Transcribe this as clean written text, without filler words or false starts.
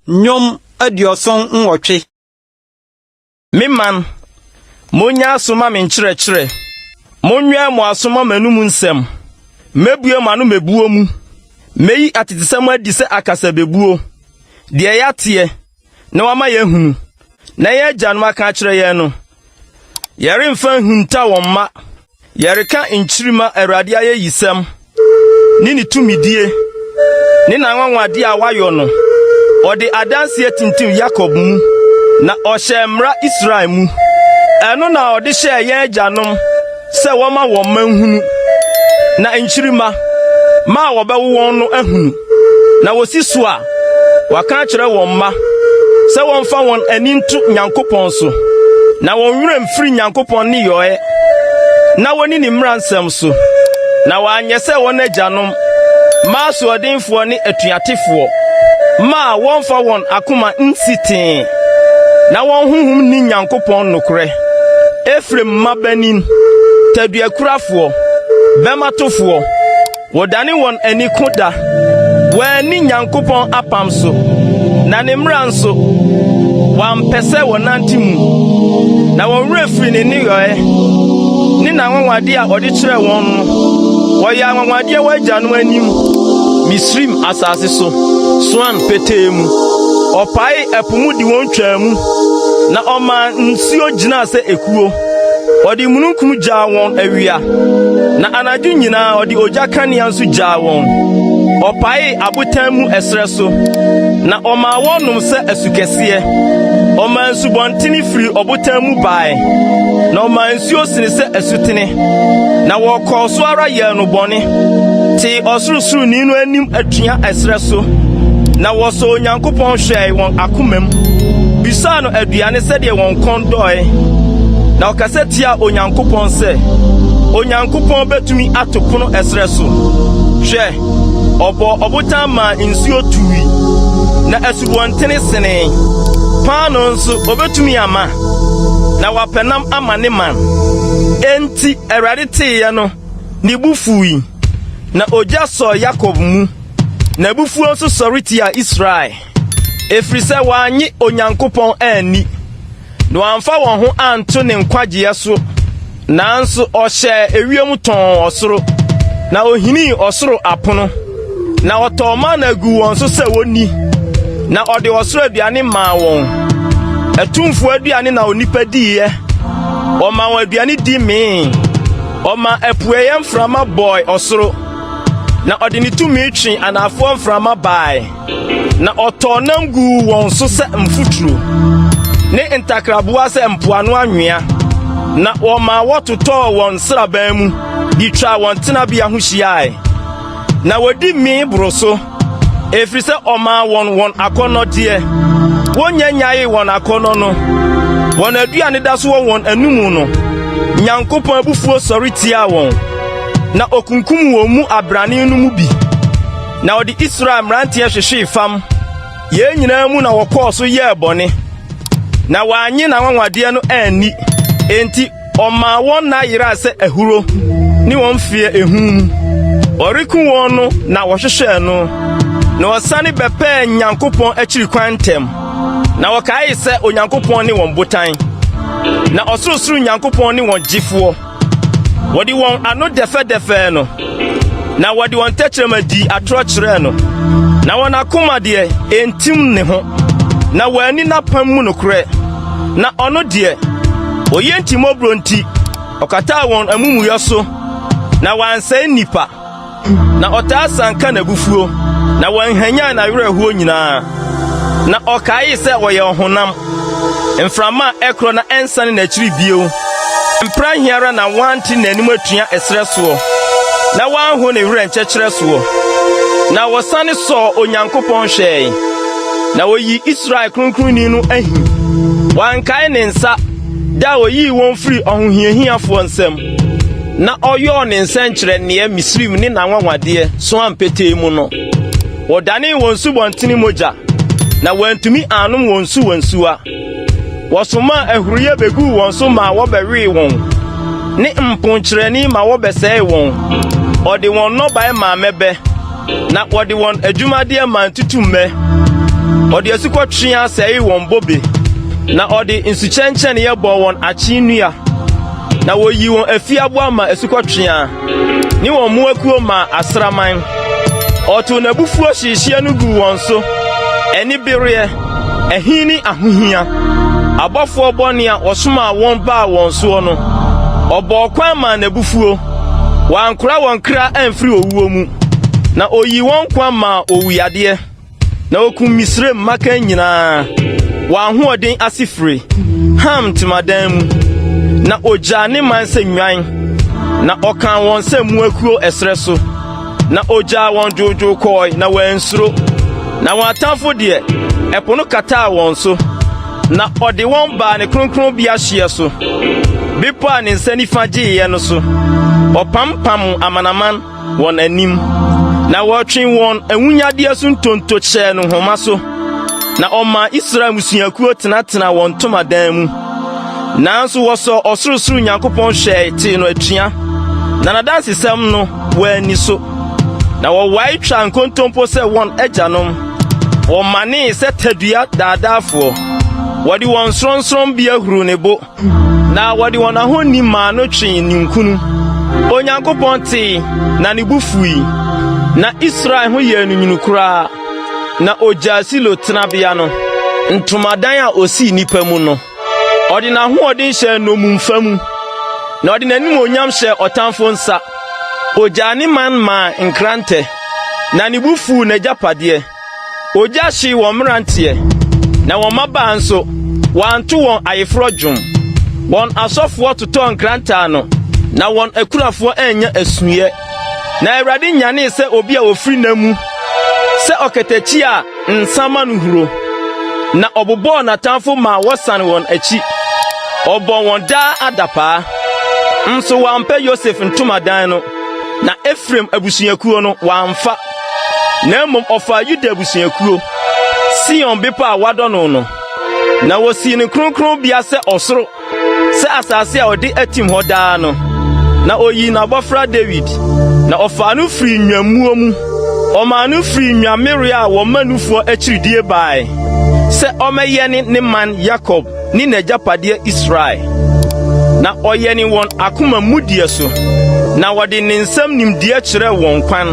Nnwom 78. Me man, monyɛ aso ma me nkyerɛkyerɛ, monwɛn mo aso ma m'anom nsɛm. Mɛbue m'ano mɛbuo mu, mɛyi atetesɛm adi sɛ akasabebuo, deɛ yɛateɛ na wɔama yɛahunu, na yɛn agyanom aka akyerɛ yɛn no. Yɛremfa nhunta wɔn mma. Yɛreka nkyirimma Awurade ayeyisɛm ne ne tumidie ne n'anwanwadeɛ a wayɔ no. Ɔde adanseɛ tintim Yakob mu, na ɔhyɛɛ mmara Israel mu. Ɛno na ɔde hyɛɛ yɛn agyanom sɛ wɔmma wɔn mma nhunu, na nkyirimma, mma a wɔbɛwo wɔn no ahunu, na wosi so a, wɔaka akyerɛ wɔn mma sɛ wɔmfa wɔn ani nto Nyankopɔn so, na wɔn werɛ mfiri Nyankopɔn nneyɔe, na wonni ne mmara nsɛm so, na wɔanyɛ sɛ wɔn agyanom, mma asoɔdenfoɔ ne atuatefoɔ, mma a wɔmfa wɔn akoma nsi tee, na wɔn honhom nni Nyankopɔn nokorɛ. Efraim mmabanin, taduakurafoɔ, bɛmatofoɔ, Wɔdane wɔn ani ko da. Wɔanni Nyankopɔn apam so, na ne mmara nso, wɔampɛ sɛ wɔnante mu. Na wɔn werɛ firii ne nneyɔe ne n'anwanwadeɛ a ɔde kyerɛɛ wɔn no. Wɔyɛɛ anwanwadeɛ wɔn agyanom anim, Misraim asase so, Soan petee mu. Ɔpaee ɛpo mu de wɔn twaa mu, na ɔmaa nsuo gyinaa sɛ ekuo. Ɔde mununkum gyaa wɔn awia, na anadwo nyinaa ɔde ogya kanea nso gyaa wɔn. Ɔpaee abotan mu ɛserɛ so, na ɔmaa wɔnom sɛ asukɛseɛ. Ɔmaa nsubɔntene firii ɔbotan mu bae, na ɔmaa nsuo sene sɛ asutene. Na wɔkɔɔ so ara yɛɛ no bɔne, tee Ɔsorosoroni no anim atua ɛserɛ so, na wɔsɔɔ Onyankopɔn hwɛe wɔn akomam, bisaa no aduane sɛdeɛ wɔn kɔn dɔe. Na ɔkasa tiaa Onyankopɔn sɛ, Onyankopɔn betumi ato pono ɛserɛ so? Hwɛ, ɔbɔɔ ɔbotan maa nsuo tui, na asubɔntene senee. Paanoo nso, obetumi ama, na wapɛ nam ama ne man. Enti Awurade teeɛ no, ne bo fuui, na ogya sɔɔ Yakob mu, n'abufuo nso sɔre tiaa Israel, ɛfiri sɛ wɔannye Onyankopɔn anni. Na wɔamfa wɔn ho anto ne nkwagyeɛ so. Nanso ɔhyɛɛ ewiem tɔnn ɔsoro, na ohinii ɔsoro apono, na ɔtɔɔ mana guu wɔn so sɛ wonni, na ɔde ɔsoro aduane maa wɔn. Atumfoɔ aduane na onipa diiɛ, ɔmaa wɔn aduane di mee. Ɔmaa apueeɛ mframa bɔe ɔsoro, na ɔde ne tumi twee anaafoɔ mframa bae. Na ɔtɔɔ nam guu wɔn so sɛ mfuturo, ne ntakraboa sɛ mpoano anwea, na wɔmaa wɔtotɔɔ wɔn nsraban mu de twaa wɔn tenabea ho hyiae. Na wɔdi mee boro so, ɛfiri sɛ ɔmaa wɔn wɔn akɔnnɔdeɛ. Wɔnnya nnyaee wɔn akɔnnɔ no, wɔn aduane da so wɔ wɔn anomu no, Nyankopɔn abufuo sɔre tiaa wɔn, na okunkum wɔn mu abrane no mu bi. Na ɔde Israel mmeranteɛ hwehwee fam. Yei nyinaa mu na wɔkɔɔ so yɛɛ bɔne, na wɔannye n'anwanwadeɛ no anni. Enti ɔmaa wɔn nna yeraa sɛ ahuro ne wɔn mfeɛ ehu mu. Ɔreku wɔn no na wɔhwehwɛɛ no, na wɔsane bɛpɛɛ Nyankopɔn akyiri kwan ntɛm. Na wɔkaee sɛ Onyankopɔn ne wɔn botan, na Ɔsorosoro Nyankopɔn ne wɔn gyefoɔ. Wɔde wɔn ano dɛfɛdɛfɛɛ no, na wɔde wɔn tɛkyerɛma dii atorɔ kyerɛɛ no. Na wɔn akoma deɛ, ɛntim ne ho, na wɔanni n'apam mu nokorɛ. Na ɔno deɛ, ɔyɛ ntimmɔborɔ nti, ɔkataa wɔn amumuyɔ so, na wansɛe nnipa. Na ɔtaa sanka n'abufuo, na wanhwanyan n'awerɛhoɔ nyinaa. Na ɔkaee sɛ ɔyɛ ɔhonam, mframa a ɛkorɔ na ɛnsane n'akyiri bio. Mprɛ ahe ara na wante n'anim atua ɛserɛ soɔ, na wanho ne werɛ nkyɛkyerɛ soɔ. Na wɔsane sɔɔ Onyankopɔn hwɛe, na wɔyii Israel Kronkronni no ahi. Wankae ne nsa da a ɔyii wɔn firii ɔhohiahiafoɔ nsam. na ɔyɔɔ ne nsɛnkyerɛnneɛ Misraim ne n'anwanwadeɛ Soan petee mu no. Wɔdanee wɔn nsubɔntene mogya, na wɔantumi annom wɔn nsuwansuwa. Wɔsomaa ahuriiɛ bɛguu wɔn so maa wɔbɛwee wɔn, ne mponkyerɛne ma wɔbɛsɛee wɔn. Ɔde wɔn nnɔbaeɛ maa mmɛbɛ, na wɔde wɔn adwumadeɛ maa ntutummɛ. Ɔde asukɔtweaa sɛee wɔn bobe, na ɔde nsukyekyɛneeɛ bɔɔ wɔn akyee nnua. Na woyii wɔn afieboa maa asukɔtweaa, ne wɔn mmoakuo maa asraman. Ɔtow n'abufuo hyehyeɛ no guu wɔn so, anibereɛ, ahi ne ahohia. Abɔfoɔ bɔne a ɔsomaa wɔn baa wɔn soɔ no, ɔbɔɔ kwan maa n'abufuo. Wankora wɔn kra amfiri owuo mu, na oyii wɔn nkwa maa owuyadeɛ. Na okum Misraim mmakan nyinaa, wɔn ahoɔden asefire, Ham ntamadan mu. Na ogyaa ne man sɛ nnwan, na ɔkaa wɔn sɛ mmoakuo ɛserɛ so. Na ogyaa wɔn dwoodwoo kɔe, na wɔansuro. Na wɔn atamfo deɛ, ɛpo no kataa wɔn so. Na ɔde wɔn baa ne kronkronbea hyeɛ so, bepɔ a ne nsa nifa gyeeɛ no so. Ɔpampam amanaman. wɔn anim, na wɔtwee wɔn awunnyadeɛ so ntonto hyɛɛ no nhoma so, na ɔmaa Israel mmusuakuo tenatenaa wɔn ntomadan mu. Nanso wɔsɔɔ ɔsorosoro Nyankopɔn hwɛe tee no atua, na n'adansesɛm no, wɔanni so. Na wɔwae twaa nkontompo sɛ wɔn agyanom, wɔmanee sɛ tadua daadaafoɔ. Wɔde wɔn sorɔnsorɔnbea huruu ne bo. Na wɔde wɔn ahoni maa no twee ninkunu. Onyankopɔn tee, na ne bo fuwii, na Israel ho yɛɛ no nwunu koraa. Na ogyaa Silo tenabea no, ntomadan a osii nnipa mu no. Ɔde n'ahoɔden hyɛɛ nnommumfa mu, na ɔde n'animuonyam hyɛɛ ɔtamfo nsa. Ogyaa ne man maa nkrantɛ, na ne bo fuw n'agyapadeɛ. Ogya hyee wɔn mmeranteɛ, na wɔn mmabaa nso, wɔanto wɔn ayeforɔ dwom. Wɔn asɔfoɔ totɔɔ nkrantɛ ano, na wɔn akunafoɔ annya asuiɛ. Na Awurade nyanee sɛ obi a ɔfiri nna mu, sɛ ɔkatakyi a nsa ma no huro. Na ɔbobɔɔ n'atamfo maa wɔsan wɔn akyi, ɔbɔɔ wɔn daa adapaa. Nso wampɛ Yosef ntomadan no, na Efraim abusuakuo no, wamfa. Na mmom ɔfaa Yuda abusuakuo, Sion bepɔ a wadɔ no no. Na wosii ne kronkronbea sɛ ɔsoro, sɛ asase a ɔde atim hɔ daa no. Na oyii n'abɔfra Dawid, na ɔfaa no firii nnwammuo mu. Ɔmaa no firii nnwammereɛ a wɔma nufoɔ akyiridie bae, sɛ ɔmmɛyɛne ne man Yakob ne n'agyapadeɛ Israel. Na ɔyɛne wɔn akoma mudeɛ so, na ɔde ne nsam nimdeɛ kyerɛɛ wɔn kwan.